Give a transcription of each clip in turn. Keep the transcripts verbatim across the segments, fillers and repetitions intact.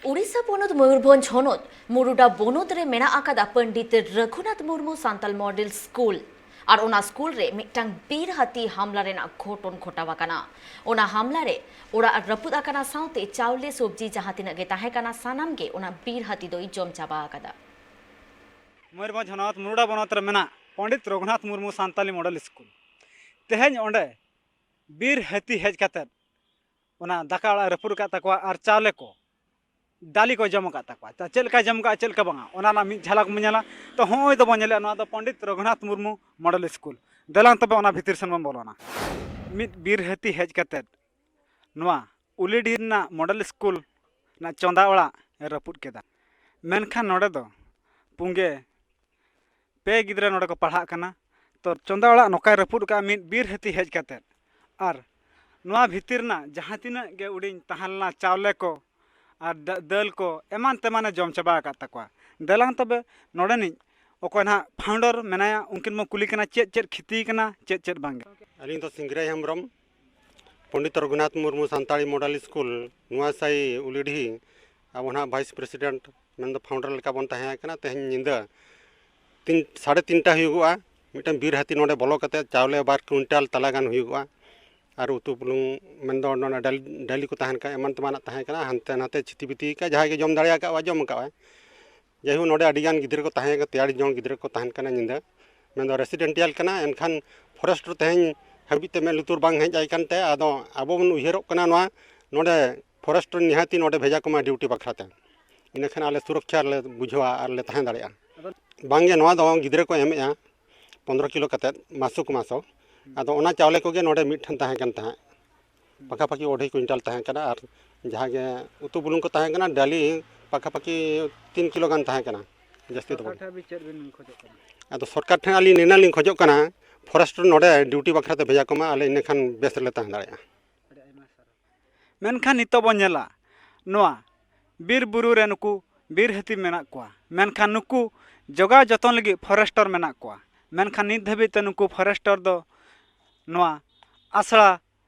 ᱩᱲᱤᱥᱥᱟ ᱯᱚᱱᱚᱛ ᱢᱚᱭᱩᱨᱵᱷᱚᱸᱡᱽ ᱦᱚᱱᱚᱛ ᱢᱩᱨᱩᱰᱟ ᱵᱚᱱᱚᱛ ᱨᱮ ᱢᱮᱱᱟᱜ ᱟᱠᱟᱫᱟ ᱯᱚᱱᱰᱤᱛ ᱨᱚᱜᱷᱩᱱᱟᱛᱷ ᱢᱩᱨᱢᱩ ᱥᱟᱱᱛᱟᱞ ᱢᱚᱰᱮᱞ ᱥᱠᱩᱞ᱾ ᱟᱨ ᱚᱱᱟ ᱥᱠᱩᱞ ᱨᱮ ᱢᱤᱫᱴᱟᱝ ᱵᱤᱨ ᱦᱟᱹᱛᱤ ᱦᱟᱢᱞᱟ ᱨᱮᱱᱟᱜ ᱜᱷᱚᱴᱚᱱ ᱜᱷᱚᱴᱟᱣ ᱟᱠᱟᱱᱟ᱾ ᱚᱱᱟ ᱦᱟᱢᱞᱟ ᱨᱮ ᱚᱲᱟᱜ ᱨᱟᱹᱯᱩᱫ ᱟᱠᱟᱱᱟ, ᱥᱟᱶᱛᱮ ᱪᱟᱣᱞᱮ ᱥᱚᱵᱽᱡᱤ ᱡᱟᱦᱟᱸ ᱛᱤᱱᱟᱹᱜ ᱜᱮ ᱛᱟᱦᱮᱸ ᱠᱟᱱᱟ, ᱥᱟᱱᱟᱢ ᱜᱮ ᱚᱱᱟ ᱵᱤᱨ ᱦᱟᱹᱛᱤ ᱫᱚᱭ ᱡᱚᱢ ᱪᱟᱵᱟ ᱟᱠᱟᱫᱟ᱾ ᱢᱚᱭᱩᱨᱵᱷᱚᱸᱡᱽ ᱦᱚᱱᱚᱛ ᱢᱩᱨᱩᱰᱟ ᱵᱚᱱᱚᱛ ᱨᱮ ᱢᱮᱱᱟᱜ ᱯᱚᱱᱰᱤᱛ ᱨᱚᱜᱷᱩᱱᱟᱛᱷ ᱢᱩᱨᱢᱩ ᱥᱟᱱᱛᱟᱞᱤ ᱢᱚᱰᱮᱞ ᱥᱠᱩᱞ᱾ ᱛᱮᱦᱮᱧ ᱚᱸᱰᱮ ᱵᱤᱨ ᱦᱟᱹᱛᱤ ᱦᱮᱡ ᱠᱟᱛᱮᱫ ᱚᱱᱟ ᱫᱟᱠᱟ ᱚᱲᱟᱜ ᱨᱟᱹᱯᱩᱫ ᱟᱠᱟᱫ ᱛᱟᱠᱚᱣᱟ ᱟᱨ ᱪᱟᱣᱞᱮ ᱠᱚ, ᱰᱟᱹᱞᱤ ᱠᱚ ᱡᱚᱢ ᱟᱠᱟᱫ ᱛᱟᱠᱚᱣᱟ᱾ ᱛᱚ ᱪᱮᱫ ᱞᱮᱠᱟᱭ ᱡᱚᱢ ᱟᱠᱟᱫᱼᱟ, ᱪᱮᱫ ᱞᱮᱠᱟ ᱵᱟᱝᱟ, ᱚᱱᱟ ᱨᱮᱱᱟᱜ ᱢᱤᱫ ᱡᱷᱟᱞᱟᱠ ᱵᱚᱱ ᱧᱮᱞᱟ᱾ ᱛᱚ ᱦᱚᱸᱜᱼᱚᱭ ᱫᱚᱵᱚᱱ ᱧᱮᱞᱮᱫᱼᱟ, ᱱᱚᱣᱟ ᱫᱚ ᱯᱚᱱᱰᱤᱛ ᱨᱚᱜᱷᱩᱱᱟᱛᱷ ᱢᱩᱨᱢᱩ ᱢᱚᱰᱮᱞ ᱥᱠᱩᱞ᱾ ᱫᱮᱞᱟᱝ ᱛᱚᱵᱮ ᱚᱱᱟ ᱵᱷᱤᱛᱤᱨ ᱥᱮᱱ ᱵᱚᱱ ᱵᱚᱞᱚᱱᱟ᱾ ᱢᱤᱫ ᱵᱤᱨ ᱦᱟᱹᱛᱤ ᱦᱮᱡ ᱠᱟᱛᱮᱫ ᱱᱚᱣᱟ ᱩᱞᱤᱰᱤ ᱨᱮᱱᱟᱜ ᱢᱚᱰᱮᱞ ᱥᱠᱩᱞ ᱨᱮᱱᱟᱜ ᱪᱚᱸᱫᱟ ᱚᱲᱟᱜ ᱮ ᱨᱟᱹᱯᱩᱫ ᱠᱮᱫᱟ᱾ ᱢᱮᱱᱠᱷᱟᱱ ᱱᱚᱰᱮ ᱫᱚ ᱯᱩᱸᱜᱮ ᱯᱮ ᱜᱤᱫᱽᱨᱟᱹ ᱱᱚᱰᱮ ᱠᱚ ᱯᱟᱲᱦᱟᱜ ᱠᱟᱱᱟ᱾ ᱛᱚ ᱪᱚᱸᱫᱟ ᱚᱲᱟᱜ ᱱᱚᱝᱠᱟᱭ ᱨᱟᱹᱯᱩᱫ ᱟᱠᱟᱫᱼᱟ ᱢᱤᱫ ᱵᱤᱨ ᱦᱟᱹᱛᱤ ᱦᱮᱡ ᱠᱟᱛᱮᱫ᱾ ᱟᱨ ᱱᱚᱣᱟ ᱵᱷᱤᱛᱤᱨ ᱨᱮᱱᱟᱜ ᱡᱟᱦᱟᱸ ᱛᱤᱱᱟᱹᱜ ᱜᱮ ᱩᱰᱤᱧ ᱛᱟᱦᱮᱸ ᱞᱮᱱᱟ, ᱪᱟᱣᱞᱮ ᱠᱚ ᱟᱨ ᱫᱟ-, ᱫᱟᱹᱞ ᱠᱚ ᱮᱢᱟᱱ ᱛᱮᱢᱟᱱᱮ ᱡᱚᱢ ᱪᱟᱵᱟ ᱟᱠᱟᱫ ᱛᱟᱠᱚᱣᱟ᱾ ᱫᱮᱞᱟᱝ ᱛᱚᱵᱮ ᱱᱚᱰᱮᱱᱤᱡ ᱚᱠᱚᱭ ᱱᱟᱦᱟᱜ ᱯᱷᱟᱣᱩᱱᱰᱟᱨ ᱢᱮᱱᱟᱭᱟ, ᱩᱱᱠᱤᱱ ᱵᱚᱱ ᱠᱩᱞᱤ ᱠᱤᱱᱟ ᱪᱮᱫ ᱪᱮᱫ ᱠᱷᱤᱛᱤ ᱠᱟᱱᱟ, ᱪᱮᱫ ᱪᱮᱫ ᱵᱟᱝ᱾ ᱟᱹᱞᱤᱧ ᱫᱚ ᱥᱤᱝᱨᱟᱹᱭ ᱦᱮᱢᱵᱨᱚᱢ, ᱯᱚᱱᱰᱤᱛ ᱨᱚᱜᱷᱩᱱᱟᱛᱷ ᱢᱩᱨᱢᱩ ᱥᱟᱱᱛᱟᱲᱤ ᱢᱚᱰᱮᱞ ᱥᱠᱩᱞ, ᱱᱚᱣᱟ ᱥᱟᱭ ᱩᱞᱤᱰᱤᱦᱤ, ᱟᱵᱚ ᱱᱟᱦᱟᱜ ᱵᱷᱟᱭᱤᱥ ᱯᱨᱮᱥᱤᱰᱮᱱᱴ, ᱢᱮᱱᱫᱚ ᱯᱷᱟᱣᱩᱱᱰᱟᱨ ᱞᱮᱠᱟ ᱵᱚᱱ ᱛᱟᱦᱮᱸ ᱠᱟᱱᱟ᱾ ᱛᱮᱦᱮᱧ ᱧᱤᱫᱟᱹ ᱛᱤᱱ, ᱥᱟᱲᱮ ᱛᱤᱱᱴᱟ ᱦᱩᱭᱩᱜᱚᱜᱼᱟ, ᱢᱤᱫᱴᱟᱝ ᱵᱤᱨ ᱦᱟᱹᱛᱤ ᱱᱚᱰᱮ ᱵᱚᱞᱚ ᱠᱟᱛᱮ ᱪᱟᱣᱞᱮ ᱵᱟᱨ ᱠᱩᱭᱤᱱᱴᱟᱞ ᱛᱟᱞᱟ ᱜᱟᱱ ᱦᱩᱭᱩᱜᱚᱜᱼᱟ᱾ ᱟᱨ ᱩᱛᱩ ᱵᱩᱞᱩᱝ, ᱢᱮᱱᱫᱚ ᱱᱚᱰᱮ ᱰᱟᱹᱞ-, ᱰᱟᱹᱞᱤ ᱠᱚ ᱛᱟᱦᱮᱱ ᱠᱷᱟᱱ, ᱮᱢᱟᱱ ᱛᱮᱢᱟᱱᱟᱜ ᱛᱟᱦᱮᱸ ᱠᱟᱱᱟ, ᱦᱟᱱᱛᱮ ᱱᱟᱛᱮ ᱪᱷᱤᱛᱤ ᱵᱤᱛᱤ ᱠᱟᱜ, ᱡᱟᱦᱟᱸᱭ ᱜᱮ ᱡᱚᱢ ᱫᱟᱲᱮ ᱟᱠᱟᱫ ᱠᱚᱣᱟ, ᱡᱚᱢ ᱟᱠᱟᱫ ᱠᱚᱣᱟᱭ᱾ ᱡᱟᱭᱦᱳᱠ, ᱱᱚᱰᱮ ᱟᱹᱰᱤ ᱜᱟᱱ ᱜᱤᱫᱽᱨᱟᱹ ᱠᱚ ᱛᱟᱦᱮᱸ, ᱛᱮᱭᱟᱨ ᱡᱚᱝ ᱜᱤᱫᱽᱨᱟᱹ ᱠᱚ ᱛᱟᱦᱮᱱ ᱠᱟᱱᱟ ᱧᱤᱫᱟᱹ᱾ ᱢᱮᱱᱫᱚ ᱨᱮᱥᱤᱰᱮᱱᱴᱤᱭᱟᱞ ᱠᱟᱱᱟ, ᱮᱱᱠᱷᱟᱱ ᱯᱷᱚᱨᱮᱥᱴ ᱨᱮ ᱛᱮᱦᱮᱧ ᱦᱟᱹᱵᱤᱡ ᱛᱮ ᱢᱮᱫ ᱞᱩᱛᱩᱨ ᱵᱟᱝ ᱦᱮᱡ ᱟᱭ ᱠᱟᱱᱛᱮ, ᱟᱫᱚ ᱟᱵᱚ ᱵᱚᱱ ᱩᱭᱦᱟᱹᱨᱚᱜ ᱠᱟᱱᱟ ᱱᱚᱣᱟ, ᱱᱚᱰᱮ ᱯᱷᱚᱨᱮᱥᱴ ᱨᱮ ᱱᱤᱦᱟᱹᱛᱤ ᱱᱚᱰᱮ ᱵᱷᱮᱡᱟ ᱠᱚᱢᱟ ᱰᱤᱭᱩᱴᱤ ᱵᱟᱠᱷᱨᱟ ᱛᱮ᱾ ᱤᱱᱟᱹᱠᱷᱟᱱ ᱟᱞᱮ ᱥᱩᱨᱚᱠᱠᱷᱟ ᱞᱮ ᱵᱩᱡᱷᱟᱹᱣᱟ ᱟᱨ ᱞᱮ ᱛᱟᱦᱮᱸ ᱫᱟᱲᱮᱭᱟᱜᱼᱟ᱾ ᱵᱟᱝᱜᱮ, ᱱᱚᱣᱟ ᱫᱚ ᱜᱤᱫᱽᱨᱟᱹ ᱠᱚ ᱮᱢᱮᱜᱼᱟ ᱯᱚᱱᱫᱽᱨᱚ ᱠᱤᱞᱳ ᱠᱟᱛᱮᱫ ᱢᱟᱥᱩᱠ ᱢᱟᱥᱚ᱾ ᱟᱫᱚ ᱚᱱᱟ ᱪᱟᱣᱞᱮ ᱠᱚᱜᱮ ᱱᱚᱰᱮ ᱢᱤᱫ ᱴᱷᱮᱱ ᱛᱟᱦᱮᱸ ᱠᱟᱱ ᱛᱟᱦᱮᱸᱫ, ᱯᱟᱠᱟ ᱯᱟᱠᱤ ᱚᱲᱟᱭ ᱠᱩᱭᱤᱱᱴᱟᱞ ᱛᱟᱦᱮᱸ ᱠᱟᱱᱟ᱾ ᱟᱨ ᱡᱟᱦᱟᱸ ᱜᱮ ᱩᱛᱩ ᱵᱩᱞᱩᱝ ᱠᱚ ᱛᱟᱦᱮᱸ ᱠᱟᱱᱟ, ᱰᱟᱹᱞᱤ ᱯᱟᱠᱟ ᱯᱟᱠᱤ ᱛᱤᱱ ᱠᱤᱞᱳ ᱜᱟᱱ ᱛᱟᱦᱮᱸ ᱠᱟᱱᱟ, ᱡᱟᱹᱥᱛᱤ ᱫᱚ ᱵᱟᱝ᱾ ᱥᱚᱨᱠᱟᱨ ᱴᱷᱮᱱ ᱟᱹᱵᱤᱱ ᱪᱮᱫ ᱵᱤᱱ ᱠᱷᱚᱡᱚᱜ ᱠᱟᱱᱟ? ᱟᱫᱚ ᱥᱚᱨᱠᱟᱨ ᱴᱷᱮᱱ ᱟᱹᱞᱤᱧ ᱱᱤᱱᱟᱹᱜ ᱞᱤᱧ ᱠᱷᱚᱡᱚᱜ ᱠᱟᱱᱟ, ᱯᱷᱚᱨᱮᱥᱴ ᱱᱚᱰᱮ ᱰᱤᱭᱩᱴᱤ ᱵᱟᱠᱷᱨᱟ ᱛᱮ ᱵᱷᱮᱡᱟ ᱠᱚᱢᱟ, ᱟᱞᱮ ᱤᱱᱟᱹ ᱠᱷᱟᱱ ᱵᱮᱥ ᱨᱮᱞᱮ ᱛᱟᱦᱮᱸ ᱫᱟᱲᱮᱭᱟᱜᱼᱟ᱾ ᱟᱹᱰᱤ ᱟᱭᱢᱟ ᱥᱟᱨᱦᱟᱣ᱾ ᱢᱮᱱᱠᱷᱟᱱ ᱱᱤᱛᱚᱜ ᱵᱚᱱ ᱧᱮᱞᱟ, ᱱᱚᱣᱟ ᱵᱤᱨ ᱵᱩᱨᱩ ᱨᱮ ᱱᱩᱠᱩ ᱵᱤᱨ ᱦᱟᱹᱛᱤ ᱢᱮᱱᱟᱜ ᱠᱚᱣᱟ, ᱢᱮᱱᱠᱷᱟᱱ ᱱᱩᱠᱩ ᱡᱚᱜᱟᱣ ᱡᱚᱛᱚᱱ ᱞᱟᱹᱜᱤᱫ ᱯᱷᱚᱨᱮᱥᱴᱚᱨ ᱢᱮᱱᱟᱜ ᱠᱚᱣᱟ, ᱢᱮᱱᱠᱷᱟᱱ ᱱᱤᱛ ᱫᱷᱟᱹᱵᱤᱡ ᱛᱮ ᱱᱩᱠᱩ ᱯᱷᱚᱨᱮᱥᱴᱚᱨ ᱫᱚ ᱱᱚᱣᱟ ᱟᱥᱲᱟ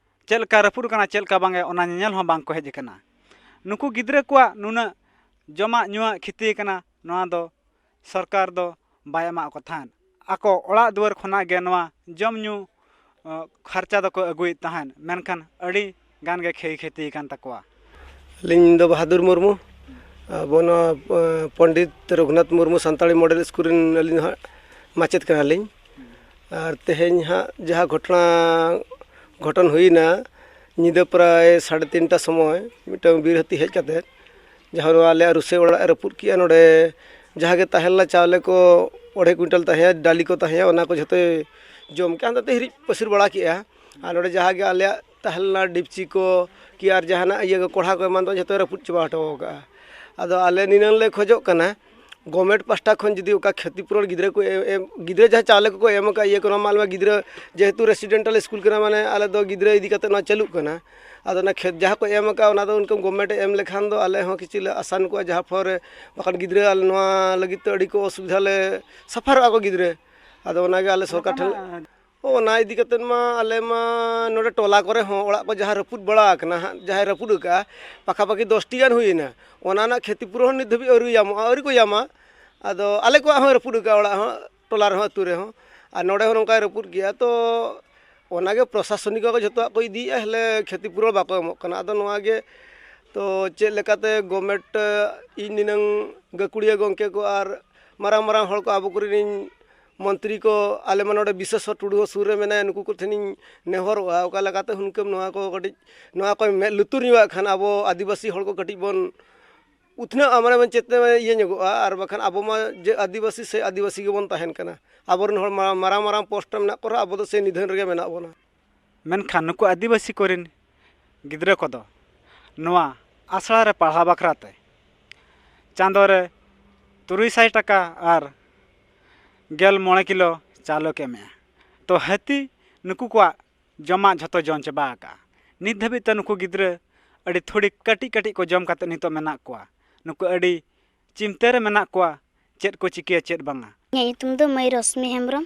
ᱪᱮᱫ ᱞᱮᱠᱟ ᱨᱟᱹᱯᱩᱫ ᱟᱠᱟᱱᱟ, ᱪᱮᱫ ᱞᱮᱠᱟ ᱵᱟᱝ, ᱚᱱᱟ ᱧᱮᱧᱮᱞ ᱦᱚᱸ ᱵᱟᱝ ᱠᱚ ᱦᱮᱡ ᱟᱠᱟᱱᱟ᱾ ᱱᱩᱠᱩ ᱜᱤᱫᱽᱨᱟᱹ ᱠᱚᱣᱟᱜ ᱱᱩᱱᱟᱹᱜ ᱡᱚᱢᱟᱜ ᱧᱩᱣᱟᱜ ᱠᱷᱤᱛᱤ ᱠᱟᱱᱟ, ᱱᱚᱣᱟ ᱫᱚ ᱥᱚᱨᱠᱟᱨ ᱫᱚ ᱵᱟᱭ ᱮᱢᱟᱜ ᱠᱚ ᱛᱟᱦᱮᱸᱫ᱾ ᱟᱠᱚ ᱚᱲᱟᱜ ᱫᱩᱣᱟᱹᱨ ᱠᱷᱚᱱᱟᱜ ᱜᱮ ᱱᱚᱣᱟ ᱡᱚᱢ ᱧᱩ, ᱚ, ᱠᱷᱚᱨᱪᱟ ᱫᱚᱠᱚ ᱟᱹᱜᱩᱭᱮᱫ ᱛᱟᱦᱮᱸᱫ, ᱢᱮᱱᱠᱷᱟᱱ ᱟᱹᱰᱤ ᱜᱟᱱ ᱜᱮ ᱠᱷᱮᱭ ᱠᱷᱮᱛᱤ ᱠᱟᱱ ᱛᱟᱠᱚᱣᱟ᱾ ᱟᱹᱞᱤᱧ ᱫᱚ ᱵᱟᱦᱟᱫᱩᱨ ᱢᱩᱨᱢᱩ, ᱟᱵᱚ ᱱᱚᱣᱟ, ᱮ, ᱯᱚᱱᱰᱤᱛ ᱨᱚᱜᱷᱩᱱᱟᱛᱷ ᱢᱩᱨᱢᱩ ᱥᱟᱱᱛᱟᱲᱤ ᱢᱚᱰᱮᱞ ᱥᱠᱩᱞ ᱨᱮᱱ ᱟᱹᱞᱤᱧ ᱫᱚ ᱦᱟᱸᱜ ᱢᱟᱪᱮᱫ ᱠᱟᱱᱟᱞᱤᱧ᱾ ᱟᱨ ᱛᱮᱦᱮᱧ ᱦᱟᱸᱜ ᱡᱟᱦᱟᱸ ᱜᱷᱚᱴᱚᱱᱟ ᱜᱷᱚᱴᱚᱱ ᱦᱩᱭᱱᱟ, ᱧᱤᱫᱟᱹ ᱯᱨᱟᱭ ᱥᱟᱲᱮ ᱛᱤᱱᱴᱟ ᱥᱚᱢᱚᱭ ᱢᱤᱫᱴᱟᱝ ᱵᱤᱨ ᱦᱟᱹᱛᱤ ᱦᱮᱡ ᱠᱟᱛᱮᱫ ᱡᱟᱦᱟᱸ ᱱᱚᱣᱟ ᱟᱞᱮᱭᱟᱜ ᱨᱩᱥᱮ ᱚᱲᱟᱜ ᱮ ᱨᱟᱹᱯᱩᱫ ᱠᱮᱜᱼᱟ, ᱱᱚᱰᱮ ᱡᱟᱦᱟᱸ ᱜᱮ ᱛᱟᱦᱮᱸ ᱞᱮᱱᱟ ᱪᱟᱣᱞᱮ ᱠᱚ, ᱚᱲᱟᱭ ᱠᱩᱭᱤᱱᱴᱟᱞ ᱛᱟᱦᱮᱸ, ᱰᱟᱹᱞᱤ ᱠᱚ ᱛᱟᱦᱮᱸ, ᱚᱱᱟ ᱠᱚ ᱡᱷᱚᱛᱚᱭ ᱡᱚᱢ ᱠᱮᱜᱼᱟ, ᱦᱟᱱᱛᱮ ᱦᱤᱨᱤᱡ ᱯᱟᱹᱥᱤᱨ ᱵᱟᱲᱟ ᱠᱮᱜᱼᱟ᱾ ᱟᱨ ᱱᱚᱰᱮ ᱡᱟᱦᱟᱸ ᱜᱮ ᱟᱞᱮᱭᱟᱜ ᱛᱟᱦᱮᱸ ᱞᱮᱱᱟ ᱰᱤᱯᱪᱤ ᱠᱚ ᱠᱤ ᱟᱨ ᱡᱟᱦᱟᱱᱟᱜ ᱤᱭᱟᱹ ᱠᱚ, ᱠᱚᱲᱦᱟ ᱠᱚ ᱮᱢᱟᱱ ᱫᱚ ᱡᱷᱚᱛᱚᱭ ᱨᱟᱹᱯᱩᱫ ᱪᱟᱵᱟ ᱦᱚᱴᱚ ᱠᱟᱜᱼᱟ᱾ ᱟᱫᱚ ᱟᱞᱮ ᱱᱤᱱᱟᱹᱝ ᱞᱮ ᱠᱷᱚᱡᱚᱜ ᱠᱟᱱᱟ, ᱜᱚᱵᱷᱢᱮᱱᱴ ᱯᱟᱥᱴᱟ ᱠᱷᱚᱱ ᱡᱩᱫᱤ ᱚᱠᱟ ᱠᱷᱚᱛᱤ ᱯᱩᱨᱚᱱ ᱜᱤᱫᱽᱨᱟᱹ ᱠᱚ ᱮᱢ, ᱮᱢ, ᱜᱤᱫᱽᱨᱟᱹ ᱡᱟᱦᱟᱸ ᱪᱟᱣᱞᱮ ᱠᱚᱠᱚ ᱮᱢ ᱟᱠᱟᱫ, ᱤᱭᱟᱹ ᱠᱚ, ᱱᱚᱣᱟ ᱢᱟ ᱟᱞᱮ ᱢᱟ ᱜᱤᱫᱽᱨᱟᱹ ᱡᱮᱦᱮᱛᱩ ᱨᱮᱥᱤᱰᱮᱱᱴᱟᱞ ᱥᱠᱩᱞ ᱠᱟᱱᱟ, ᱢᱟᱱᱮ ᱟᱞᱮ ᱫᱚ ᱜᱤᱫᱽᱨᱟᱹ ᱤᱫᱤ ᱠᱟᱛᱮ ᱱᱚᱣᱟ ᱪᱟᱹᱞᱩᱜ ᱠᱟᱱᱟ᱾ ᱟᱫᱚ ᱚᱱᱟ ᱠᱷᱮᱛ ᱡᱟᱦᱟᱸ ᱠᱚ ᱮᱢ ᱟᱠᱟᱫ, ᱚᱱᱟ ᱫᱚ ᱩᱱᱠᱩ ᱜᱚᱵᱷᱢᱮᱱᱴ ᱮ ᱮᱢ ᱞᱮᱠᱷᱟᱱ ᱫᱚ ᱟᱞᱮ ᱦᱚᱸ ᱠᱤᱪᱷᱩ ᱞᱮ ᱟᱥᱟᱱ ᱠᱚᱜᱼᱟ, ᱡᱟᱦᱟᱸ ᱯᱷᱚᱨᱮ ᱵᱟᱠᱷᱟᱱ ᱜᱤᱫᱽᱨᱟᱹ ᱟᱞᱮ ᱱᱚᱣᱟ ᱞᱟᱹᱜᱤᱫ ᱛᱮ ᱟᱹᱰᱤ ᱠᱚ ᱚᱥᱩᱵᱤᱫᱷᱟ ᱞᱮ ᱥᱟᱯᱷᱟᱨᱚᱜᱼᱟ ᱠᱚ ᱜᱤᱫᱽᱨᱟᱹ᱾ ᱟᱫᱚ ᱚᱱᱟᱜᱮ ᱟᱞᱮ ᱥᱚᱨᱠᱟᱨ ᱴᱷᱮᱱ ᱚᱱᱟ ᱤᱫᱤ ᱠᱟᱛᱮᱫ ᱢᱟ ᱟᱞᱮ ᱢᱟ ᱱᱚᱰᱮ ᱴᱚᱞᱟ ᱠᱚᱨᱮ ᱦᱚᱸ ᱚᱲᱟᱜ ᱠᱚ ᱡᱟᱦᱟᱸ ᱨᱟᱹᱯᱩᱫ ᱵᱟᱲᱟ ᱟᱠᱟᱱᱟ ᱦᱟᱸᱜ, ᱡᱟᱦᱟᱸᱭ ᱨᱟᱹᱯᱩᱫ ᱟᱠᱟᱫᱼᱟ, ᱯᱟᱠᱷᱟᱯᱟᱠᱷᱤ ᱫᱚᱥᱴᱤ ᱜᱟᱱ ᱦᱩᱭᱮᱱᱟ᱾ ᱚᱱᱟ ᱨᱮᱱᱟᱜ ᱠᱷᱮᱛᱤ ᱯᱩᱨᱚᱱ ᱱᱤᱛ ᱫᱷᱟᱹᱵᱤᱡ ᱟᱹᱣᱨᱤ ᱧᱟᱢᱚᱜᱼᱟ, ᱟᱹᱣᱨᱤ ᱠᱚ ᱧᱟᱢᱟ᱾ ᱟᱫᱚ ᱟᱞᱮ ᱠᱚᱣᱟᱜ ᱦᱚᱸ ᱨᱟᱹᱯᱩᱫ ᱟᱠᱟᱫᱼᱟ ᱚᱲᱟᱜ ᱦᱚᱸ, ᱴᱚᱞᱟ ᱨᱮᱦᱚᱸ, ᱟᱹᱛᱩ ᱨᱮᱦᱚᱸ, ᱟᱨ ᱱᱚᱰᱮ ᱦᱚᱸ ᱱᱚᱝᱠᱟᱭ ᱨᱟᱹᱯᱩᱫ ᱠᱮᱜᱼᱟ᱾ ᱛᱚ ᱚᱱᱟᱜᱮ ᱯᱨᱚᱥᱟᱥᱚᱱᱤᱠ ᱠᱚ ᱡᱷᱚᱛᱚᱣᱟᱜ ᱠᱚ ᱤᱫᱤᱭᱮᱫᱼᱟ, ᱦᱮᱞᱮ ᱠᱷᱮᱛᱤ ᱯᱩᱨᱚᱱ ᱵᱟᱠᱚ ᱮᱢᱚᱜ ᱠᱟᱱᱟ᱾ ᱟᱫᱚ ᱱᱚᱣᱟ ᱜᱮ ᱛᱚ ᱪᱮᱫ ᱞᱮᱠᱟᱛᱮ ᱜᱚᱵᱷᱢᱮᱱᱴ, ᱤᱧ ᱱᱤᱱᱟᱹᱝ ᱜᱟᱹᱠᱷᱩᱲᱤᱭᱟᱹ ᱜᱚᱢᱠᱮ ᱠᱚ ᱟᱨ ᱢᱟᱨᱟᱝ ᱢᱟᱨᱟᱝ ᱦᱚᱲ ᱠᱚ, ᱟᱵᱚ ᱠᱚᱨᱮᱱ ᱢᱚᱱᱛᱨᱤ ᱠᱚ, ᱟᱞᱮ ᱢᱟ ᱱᱚᱰᱮ ᱵᱤᱥᱥᱮᱥᱚᱨ ᱴᱩᱰᱩ ᱦᱚᱸ ᱥᱩᱨ ᱨᱮ ᱢᱮᱱᱟᱭᱟ, ᱱᱩᱠᱩ ᱠᱚᱴᱷᱮᱱᱤᱧ ᱱᱮᱦᱚᱨᱚᱜᱼᱟ, ᱚᱠᱟ ᱞᱮᱠᱟᱛᱮ ᱦᱩᱱᱠᱟᱹᱢ ᱱᱚᱣᱟ ᱠᱚ ᱠᱟᱹᱴᱤᱡ, ᱱᱚᱣᱟ ᱠᱚ ᱢᱮᱫ ᱞᱩᱛᱩᱨ ᱧᱚᱜᱟᱜ ᱠᱷᱟᱱ ᱟᱵᱚ ᱟᱹᱫᱤᱵᱟᱹᱥᱤ ᱦᱚᱲ ᱠᱚ ᱠᱟᱹᱴᱤᱡ ᱵᱚᱱ ᱩᱛᱱᱟᱹᱜᱼᱟ, ᱢᱟᱱᱮ ᱵᱚᱱ ᱪᱮᱛᱱᱟ ᱤᱭᱟᱹ ᱧᱚᱜᱚᱜᱼᱟ᱾ ᱟᱨ ᱵᱟᱠᱷᱟᱱ ᱟᱵᱚ ᱢᱟ ᱡᱮ ᱟᱹᱫᱤᱵᱟᱹᱥᱤ ᱥᱮ ᱟᱹᱫᱤᱵᱟᱹᱥᱤ ᱜᱮᱵᱚᱱ ᱛᱟᱦᱮᱱ ᱠᱟᱱᱟ᱾ ᱟᱵᱚᱨᱮᱱ ᱦᱚᱲ ᱢᱟ-, ᱢᱟᱨᱟᱝ ᱢᱟᱨᱟᱝ ᱯᱳᱥᱴ ᱨᱮ ᱢᱮᱱᱟᱜ ᱠᱚ ᱨᱮᱦᱚᱸ ᱟᱵᱚ ᱫᱚ ᱥᱮ ᱱᱤᱫᱷᱟᱹᱱ ᱨᱮᱜᱮ ᱢᱮᱱᱟᱜ ᱵᱚᱱᱟ᱾ ᱢᱮᱱᱠᱷᱟᱱ ᱱᱩᱠᱩ ᱟᱹᱫᱤᱵᱟᱹᱥᱤ ᱠᱚᱨᱮᱱ ᱜᱤᱫᱽᱨᱟᱹ ᱠᱚᱫᱚ ᱱᱚᱣᱟ ᱟᱥᱲᱟ ᱨᱮ ᱯᱟᱲᱦᱟᱣ ᱵᱟᱠᱷᱨᱟ ᱛᱮ ᱪᱟᱸᱫᱚ ᱨᱮ ᱛᱩᱨᱩᱭ ᱥᱟᱭ ᱴᱟᱠᱟ ᱟᱨ ᱜᱮᱞ ᱢᱚᱬᱮ ᱠᱤᱞᱳ ᱪᱟᱣᱞᱮ ᱠᱚ ᱮᱢᱮᱜᱼᱟ᱾ ᱛᱚ ᱦᱟᱹᱛᱤ ᱱᱩᱠᱩ ᱠᱚᱣᱟᱜ ᱡᱚᱢᱟᱜ ᱡᱷᱚᱛᱚ ᱡᱚᱢ ᱪᱟᱵᱟ ᱟᱠᱟᱜᱼᱟ᱾ ᱱᱤᱛ ᱫᱷᱟᱹᱵᱤᱡ ᱛᱮ ᱱᱩᱠᱩ ᱜᱤᱫᱽᱨᱟᱹ ᱟᱹᱰᱤ ᱛᱷᱚᱲᱤ ᱠᱟᱹᱴᱤᱡ ᱠᱟᱹᱴᱤᱡ ᱠᱚ ᱡᱚᱢ ᱠᱟᱛᱮ ᱱᱤᱛᱚᱜ ᱢᱮᱱᱟᱜ ᱠᱚᱣᱟ᱾ ᱱᱩᱠᱩ ᱟᱹᱰᱤ ᱪᱤᱱᱛᱟᱹ ᱨᱮ ᱢᱮᱱᱟᱜ ᱠᱚᱣᱟ, ᱪᱮᱫ ᱠᱚ ᱪᱤᱠᱟᱹᱭᱟ ᱪᱮᱫ ᱵᱟᱝᱟ᱾ ᱤᱧᱟᱹᱜ ᱧᱩᱛᱩᱢ ᱫᱚ ᱢᱟᱹᱭ ᱨᱚᱥᱢᱤ ᱦᱮᱢᱵᱨᱚᱢ᱾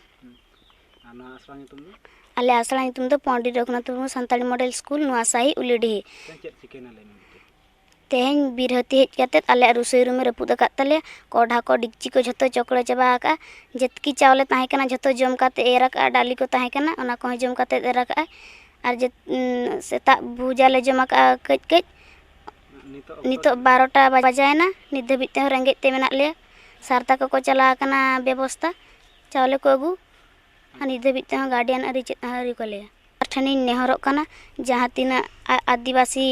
ᱟᱨ ᱱᱚᱣᱟ ᱟᱥᱲᱟ ᱧᱩᱛᱩᱢ ᱫᱚ? ᱟᱞᱮ ᱟᱥᱲᱟ ᱧᱩᱛᱩᱢ ᱫᱚ ᱯᱚᱱᱰᱤᱛ ᱨᱚᱜᱷᱩᱱᱟᱛᱷ ᱢᱩᱨᱢᱩ ᱥᱟᱱᱛᱟᱲᱤ ᱢᱚᱰᱮᱞ ᱥᱠᱩᱞ, ᱱᱚᱣᱟ ᱥᱟᱹᱦᱤ ᱩᱞᱤᱰᱤᱦᱤ᱾ ᱛᱮᱦᱮᱧ ᱪᱮᱫ ᱪᱤᱠᱟᱹᱭᱮᱱᱟ ᱞᱟᱹᱭ ᱢᱮ ᱵᱤᱴᱤ? ᱛᱮᱦᱮᱧ ᱵᱤᱨ ᱦᱟᱹᱛᱤ ᱦᱮᱡ ᱠᱟᱛᱮᱫ ᱟᱞᱮᱭᱟᱜ ᱨᱩᱥᱟᱹᱭ ᱨᱩᱢᱮ ᱨᱟᱹᱯᱩᱫ ᱟᱠᱟᱫ ᱛᱟᱞᱮᱭᱟ᱾ ᱠᱚᱰᱷᱟ ᱠᱚ, ᱰᱤᱠᱪᱤ ᱠᱚ ᱡᱷᱚᱛᱚ ᱪᱚᱠᱲᱮ ᱪᱟᱵᱟ ᱟᱠᱟᱫᱼᱟ᱾ ᱡᱮᱛᱠᱤ ᱪᱟᱣᱞᱮ ᱛᱟᱦᱮᱸ ᱠᱟᱱᱟ ᱡᱷᱚᱛᱚ ᱡᱚᱢ ᱠᱟᱛᱮᱫ ᱮ ᱮᱨ ᱟᱠᱟᱫᱼᱟ, ᱰᱟᱹᱞᱤ ᱠᱚ ᱛᱟᱦᱮᱸ ᱠᱟᱱᱟ ᱚᱱᱟ ᱠᱚᱦᱚᱸ ᱡᱚᱢ ᱠᱟᱛᱮᱫ ᱮᱨ ᱟᱠᱟᱫᱼᱟᱭ᱾ ᱟᱨ ᱡᱮ ᱩᱸ, ᱥᱮᱛᱟᱜ ᱵᱷᱩᱡᱟ ᱞᱮ ᱡᱚᱢ ᱟᱠᱟᱫᱼᱟ ᱠᱟᱹᱡ ᱠᱟᱹᱡ᱾ ᱱᱤᱛᱚᱜ ᱵᱟᱨᱚᱴᱟ ᱵᱟᱡᱟᱭᱮᱱᱟ, ᱱᱤᱛ ᱫᱷᱟᱹᱵᱤᱡ ᱛᱮᱦᱚᱸ ᱨᱮᱸᱜᱮᱡ ᱛᱮ ᱢᱮᱱᱟᱜ ᱞᱮᱭᱟ᱾ ᱥᱟᱨᱛᱟ ᱠᱚᱠᱚ ᱪᱟᱞᱟᱣ ᱟᱠᱟᱱᱟ ᱵᱮᱵᱚᱥᱛᱟ ᱪᱟᱣᱞᱮ ᱠᱚ ᱟᱹᱜᱩ, ᱟᱨ ᱱᱤᱛ ᱫᱷᱟᱹᱵᱤᱡ ᱛᱮᱦᱚᱸ ᱜᱟᱨᱰᱤᱭᱟᱱ ᱟᱹᱣᱨᱤ ᱪᱮᱫ ᱦᱚᱸ ᱟᱹᱣᱨᱤ ᱠᱚ ᱞᱟᱹᱭᱟ᱾ ᱟᱨ ᱴᱷᱮᱱᱤᱧ ᱱᱮᱦᱚᱨᱚᱜ ᱠᱟᱱᱟ, ᱡᱟᱦᱟᱸ ᱛᱤᱱᱟᱹᱜ ᱟ- ᱟᱹᱫᱤᱵᱟᱹᱥᱤ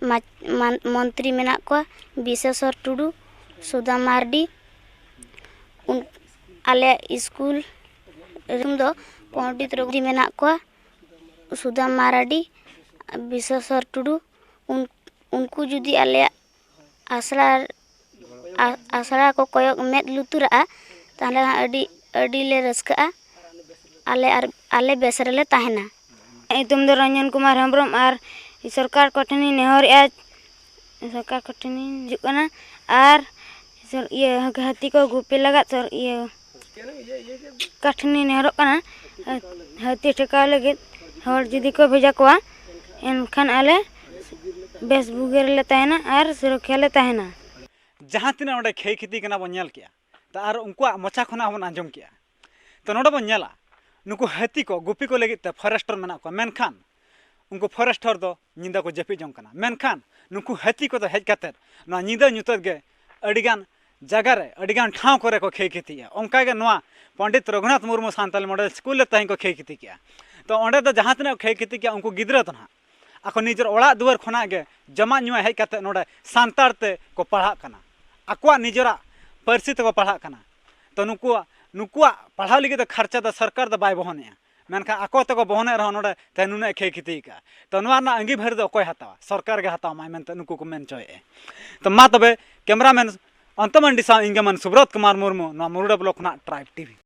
ᱢᱟᱪ- ᱢᱟᱱ- ᱢᱚᱱᱛᱨᱤ ᱢᱮᱱᱟᱜ ᱠᱚᱣᱟ, ᱵᱤᱥᱮᱥᱚᱨ ᱴᱩᱰᱩ, ᱥᱩᱫᱟᱢ ᱢᱟᱨᱰᱤ, ᱩᱱ- ᱟᱞᱮᱭᱟᱜ ᱥᱠᱩᱞ ᱨᱮᱱ ᱫᱚ ᱯᱚᱱᱰᱤᱛ ᱨᱚᱜᱷᱩᱡᱤ ᱢᱮᱱᱟᱜ ᱠᱚᱣᱟ, ᱥᱩᱫᱟᱢ ᱢᱟᱨᱰᱤ, ᱵᱤᱥᱮᱥᱚᱨ ᱴᱩᱰᱩ, ᱩᱱ- ᱩᱱᱠᱩ ᱡᱩᱫᱤ ᱟᱞᱮᱭᱟᱜ ᱟᱥᱲᱟ ᱟ- ᱟᱥᱲᱟ ᱠᱚ ᱠᱚᱭᱚᱜ ᱢᱮᱫ ᱞᱩᱛᱩᱨᱟᱜᱼᱟ, ᱛᱟᱦᱚᱞᱮ ᱦᱟᱸᱜ ᱟᱹᱰᱤ ᱟᱹᱰᱤ ᱞᱮ ᱨᱟᱹᱥᱠᱟᱹᱜᱼᱟ᱾ ᱟᱞᱮ ᱟᱨ ᱟᱞᱮ ᱵᱮᱥ ᱨᱮᱞᱮ ᱛᱟᱦᱮᱱᱟ᱾ ᱧᱩᱛᱩᱢ ᱫᱚ ᱨᱚᱧᱡᱚᱱ ᱠᱩᱢᱟᱨ ᱦᱮᱢᱵᱨᱚᱢ ᱟᱨ ᱥᱚᱨᱠᱟᱨ ᱠᱚᱴᱷᱮᱱᱤᱧ ᱱᱮᱦᱚᱨᱮᱜᱼᱟ, ᱥᱚᱨᱠᱟᱨ ᱠᱚᱴᱷᱮᱱᱤᱧ ᱦᱤᱡᱩᱜ ᱠᱟᱱᱟ ᱟᱨ ᱥᱚᱨ- ᱤᱭᱟᱹ ᱦᱟᱹᱛᱤ ᱠᱚ ᱜᱩᱯᱤ ᱞᱟᱜᱟᱫ ᱥᱚᱨ- ᱤᱭᱟᱹ ᱠᱟᱴᱷᱮᱱᱤᱧ ᱱᱮᱦᱚᱨᱚᱜ ᱠᱟᱱᱟ᱾ ᱦᱟᱹᱛᱤ ᱴᱷᱮᱠᱟᱣ ᱞᱟᱹᱜᱤᱫ ᱦᱚᱲ ᱡᱩᱫᱤ ᱠᱚ ᱵᱷᱮᱡᱟ ᱠᱚᱣᱟ, ᱮᱱᱠᱷᱟᱱ ᱟᱞᱮ ᱵᱮᱥ ᱵᱩᱜᱤ ᱨᱮᱞᱮ ᱛᱟᱦᱮᱱᱟ ᱟᱨ ᱥᱩᱨᱚᱠᱠᱷᱟ ᱞᱮ ᱛᱟᱦᱮᱱᱟ᱾ ᱡᱟᱦᱟᱸ ᱛᱤᱱᱟᱹᱜ ᱚᱸᱰᱮ ᱠᱷᱟᱹᱭ ᱠᱷᱤᱛᱤ ᱠᱟᱱᱟ ᱵᱚᱱ ᱧᱮᱞ ᱠᱮᱜᱼᱟ, ᱛᱟ ᱟᱨ ᱩᱱᱠᱩᱣᱟᱜ ᱢᱚᱪᱟ ᱠᱷᱚᱱᱟᱜ ᱦᱚᱸᱵᱚᱱ ᱟᱸᱡᱚᱢ ᱠᱮᱜᱼᱟ᱾ ᱛᱚ ᱱᱚᱰᱮ ᱵᱚᱱ ᱧᱮᱞᱟ, ᱱᱩᱠᱩ ᱦᱟᱹᱛᱤ ᱠᱚ ᱜᱩᱯᱤ ᱠᱚ ᱞᱟᱹᱜᱤᱫ ᱛᱮ ᱯᱷᱚᱨᱮᱥᱴᱟᱨ ᱢᱮᱱᱟᱜ ᱠᱚᱣᱟ, ᱢᱮᱱᱠᱷᱟᱱ ᱩᱱᱠᱩ ᱯᱷᱚᱨᱮᱥᱴᱟᱨ ᱫᱚ ᱧᱤᱫᱟᱹ ᱠᱚ ᱡᱟᱹᱯᱤᱫ ᱡᱚᱝ ᱠᱟᱱᱟ᱾ ᱢᱮᱱᱠᱷᱟᱱ ᱱᱩᱠᱩ ᱦᱟᱹᱛᱤ ᱠᱚᱫᱚ ᱦᱮᱡ ᱠᱟᱛᱮᱫ ᱱᱚᱣᱟ ᱧᱤᱫᱟᱹ ᱧᱩᱛᱟᱹᱛ ᱜᱮ ᱟᱹᱰᱤᱜᱟᱱ ᱡᱟᱭᱜᱟ ᱨᱮ, ᱟᱹᱰᱤᱜᱟᱱ ᱴᱷᱟᱶ ᱠᱚᱨᱮ ᱠᱚ ᱠᱷᱟᱹᱭ ᱠᱷᱤᱛᱤᱭᱮᱫᱼᱟ᱾ ᱚᱱᱠᱟᱜᱮ ᱱᱚᱣᱟ ᱯᱚᱱᱰᱤᱛ ᱨᱚᱜᱷᱩᱱᱟᱛᱷ ᱢᱩᱨᱢᱩ ᱥᱟᱱᱛᱟᱞᱤ ᱢᱚᱰᱮᱞ ᱥᱠᱩᱞ ᱨᱮ ᱛᱮᱦᱮᱧ ᱠᱚ ᱠᱷᱟᱹᱭ ᱠᱷᱤᱛᱤ ᱠᱮᱜᱼᱟ᱾ ᱛᱚ ᱚᱸᱰᱮ ᱫᱚ ᱡᱟᱦᱟᱸ ᱛᱤᱱᱟᱹᱜ ᱠᱷᱟᱹᱭ ᱠᱷᱤᱛᱤ ᱠᱮᱜᱼᱟ, ᱩᱱᱠᱩ ᱜᱤᱫᱽᱨᱟᱹ ᱫᱚ ᱱᱟᱦᱟᱜ ᱟᱠᱚ ᱱᱤᱡᱮᱨ ᱚᱲᱟᱜ ᱫᱩᱣᱟᱹᱨ ᱠᱷᱚᱱᱟᱜ ᱜᱮ ᱡᱚᱢᱟᱜ ᱧᱩᱣᱟᱜ ᱦᱮᱡ ᱠᱟᱛᱮᱫ ᱱᱚᱰᱮ ᱥᱟᱱᱛᱟᱲ ᱛᱮ ᱠᱚ ᱯᱟᱲᱦᱟᱜ ᱠᱟᱱᱟ, ᱟᱠᱚᱣᱟᱜ ᱱᱤᱡᱮᱨᱟᱜ ᱯᱟᱹᱨᱥᱤ ᱛᱮᱠᱚ ᱯᱟᱲᱦᱟᱜ ᱠᱟᱱᱟ᱾ ᱛᱚ ᱱᱩᱠᱩᱣᱟᱜ ᱱᱩᱠᱩᱣᱟᱜ ᱯᱟᱲᱦᱟᱣ ᱞᱟᱹᱜᱤᱫ ᱫᱚ ᱠᱷᱟᱨᱪᱟ ᱫᱚ ᱥᱚᱨᱠᱟᱨ ᱫᱚ ᱵᱟᱭ ᱵᱚᱦᱚᱱᱮᱜᱼᱟ, ᱢᱮᱱᱠᱷᱟᱱ ᱟᱠᱚ ᱛᱮᱠᱚ ᱵᱚᱦᱚᱱᱮᱫ ᱨᱮᱦᱚᱸ ᱱᱚᱰᱮ ᱛᱮᱦᱮᱧ ᱱᱩᱱᱟᱹᱜ ᱠᱷᱟᱹᱭ ᱠᱷᱤᱛᱤ ᱟᱠᱟᱫᱼᱟ᱾ ᱛᱚ ᱱᱚᱣᱟ ᱨᱮᱱᱟᱜ ᱟᱸᱜᱤᱵᱷᱟᱹᱨ ᱫᱚ ᱚᱠᱚᱭ ᱦᱟᱛᱟᱣᱟ? ᱥᱚᱨᱠᱟᱨ ᱜᱮ ᱦᱟᱛᱟᱣ ᱢᱟᱭ ᱢᱮᱱᱛᱮ ᱱᱩᱠᱩ ᱠᱚ ᱢᱮᱱ ᱦᱚᱪᱚᱭᱮᱫᱼᱟ᱾ ᱛᱚ ᱢᱟ ᱛᱚᱵᱮ, ᱠᱮᱢᱮᱨᱟᱢᱮᱱ ᱚᱱᱛᱚ ᱢᱟᱱᱰᱤ ᱥᱟᱶ ᱤᱧ ᱜᱮ ᱢᱟᱱ ᱥᱩᱵᱨᱚᱛ ᱠᱩᱢᱟᱨ ᱢᱩᱨᱢᱩ, ᱱᱚᱣᱟ ᱢᱩᱨᱩᱰᱟ ᱵᱞᱚᱠ ᱠᱷᱚᱱᱟᱜ ᱴᱨᱟᱭᱤᱵᱽ ᱴᱤᱵᱷᱤ᱾